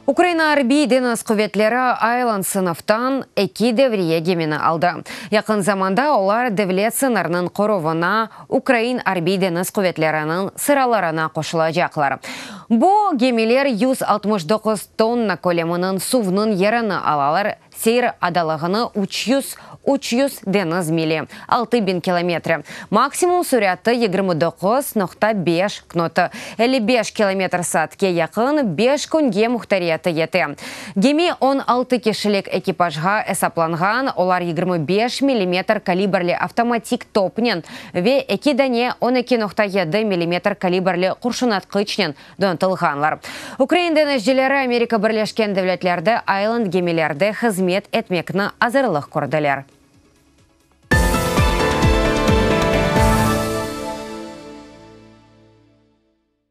Ukraina Arbiy deñiz quvetleri Ayland sınıftan eki devriye gemini aldı. Yaqın zamanda olar devlet sıñırnıñ qoruvına ukrain Arbiy deñiz quvetleriniñ sıralarına qoşulacaqlar. Bu gemiler 169 tonna köleminiñ suvnıñ yerini alalar, seyir adalığını 300, 300 deñiz mili, 6000 kilometre, maksimum süratı 29.5 knotı, 55 kilometr saatke yaqın, 5 künge muhtariyeti yete. Gemi 16 kişilik ekipajğa esaplanğan, olar 25 millimetr kalibrli avtomatik topnen ve eki dane 12.7 millimetr kalibrli qurşunatqıçnen donatılğanlar. Ukrain deñizcileri Amerika Birleşken Devletlerde Ayland gemilerde hızmet etmekni azırlıq kördiler.